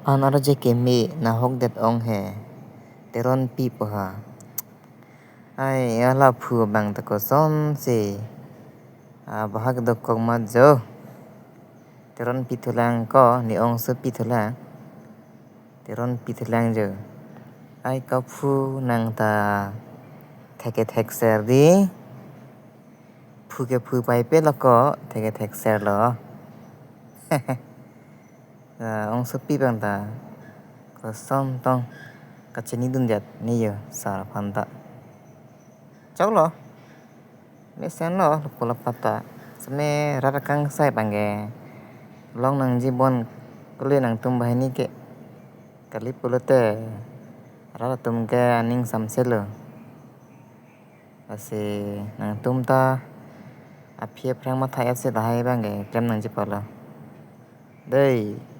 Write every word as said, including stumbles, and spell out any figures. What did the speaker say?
An arje keme nahokdet ong he. Teronpi pu ha. Ai, ala phu abang ta kosonsi. Ah, bahak dokok mat jo. Teronpi thulang ko, ne ongsopi thulang. Teronpi thulang jo. Ai, kaphu nang ta theke thekser di. Phu ke phu pai pe lo ko, theke thekser lo. Ah, ongsopi abang ta koson tong kachinidun det ne jo sar aphan ta. Choklo. Mesenlo, lo pula pata. Seme rat akangsai abang ke longnangji bon kuli nangtum banghini ke. Kali pulote rat atum ke aning samselo. Lasi nangtum ta aphi aphrang matha-et si lahai abang ke klemnangji pulo. Dei.